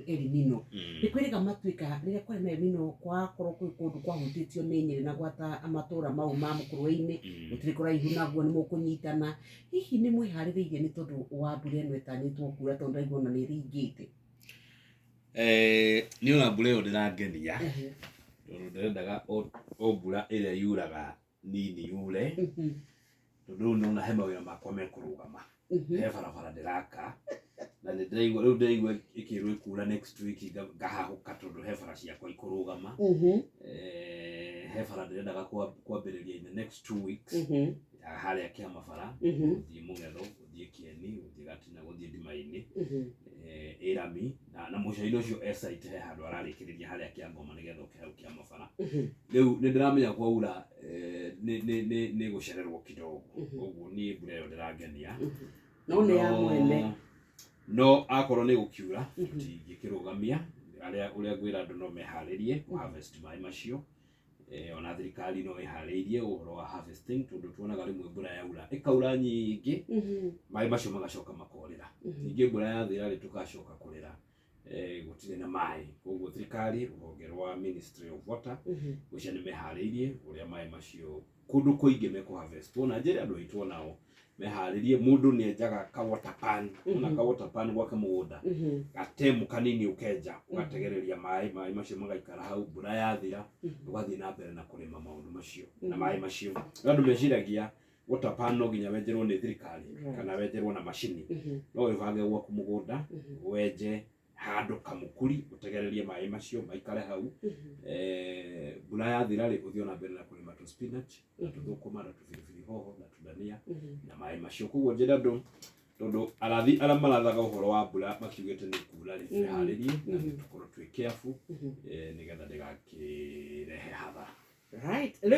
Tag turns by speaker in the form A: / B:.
A: El Nino. Nĩ kwĩrĩga matuĩka rĩrĩa kwarĩ na El Nino, kwakorwo kwĩ kũndũ kwahutĩtio nĩ Nyĩrĩ na gwata matũra mau ma Mũkũrwe-inĩ, gũtirĩ kũraihu naguo, nĩ mũkũnyitana. Hihi nĩ mwĩharĩrĩirie nĩ tondũ wa mbura ĩno ĩtanyĩtwo kuura, tondũ ndaigua ona nĩ ĩringĩte?
B: Niĩ ona mbura ĩyo ndĩrangenia, tondũ ndĩrendaga o mbura ĩrĩa yuraga nini yure, tondũ rĩu nĩwona he mawĩra makwa mekũrũgama. He barabara ndĩraka na nĩ ndĩraigua rĩu, ndĩraigua ĩkĩrwo ĩkura next week, ngahahũka tondũ he bara ciakwa ikũrũgama. He bara ndĩrendaga kwambĩrĩria in the next 2 weeks, ya harĩa Kĩama bara, gũthiĩ Mũng'etho, gũthiĩ Kĩeni, gũthiĩ Gatina, gũthiĩ Ndima-inĩ, ĩrami na mũcaina ũcio e site, he handũ ararĩkĩrĩria harĩa Kĩangoma nĩgetha ũke hau Kĩama bara. Rĩu nĩ ndĩramenya kwaura nĩ gũcererwo kidogo. Koguo niĩ mbura ĩyo ndĩrangenia.
A: No nĩ ya mwene.
B: No akorwo nĩ gũkiura, tũtingĩkĩrũgamia arĩa. Ũrĩa ngwĩra andũ, no meharĩrie kũ harvest maĩ macio. Ona thirikari no ĩharĩirie ũhoro wa harvesting, tondũ tuonaga rĩmwe mbura yaura ĩkaura nyingĩ, maĩ macio magacoka makorĩra. Ningĩ mbura yathira rĩ, tũgacoka kũrĩra gũtirĩ na maĩ. Koguo thirikari, rũhonge rwa Ministry of Water, ngwĩciria nĩ meharĩirie ũrĩa maĩ macio kũndũ kũingĩ mekũ harvest. Na njĩre andũ aitũ onao meharĩrie. Mũndũ nĩ enjaga ka water pan, ona ka water pan gwake mũgũnda, gatemu kanini ũkenja, ũgategereria maĩ, maĩ macio magaikara hau. Mbura yathira, ũgathiĩ na mbere na kũrĩma maũndũ macio na maĩ macio. No andũ meciragia water pan no nginya wenjerwo nĩ thirikari kana wenjerwo na macini. No wĩbange gwaku mũgũnda, wenje handũ kamũkuri, ũtegererie maĩ macio maikare hau. Mbura yathira rĩ, ũthiĩ ona mbere na kũrĩma tũ spinach na tũthũkũma na tũbiribiri hoho na tũdania na maĩ macio. Koguo njĩra andũ, tondũ arathi arĩa marathaga ũhoro wa mbura makiugĩte nĩ kura rĩ, twĩharĩrie na tũkorwo twĩ careful, nĩgetha ndĩgakĩrehe hathara.
A: Right. Rĩu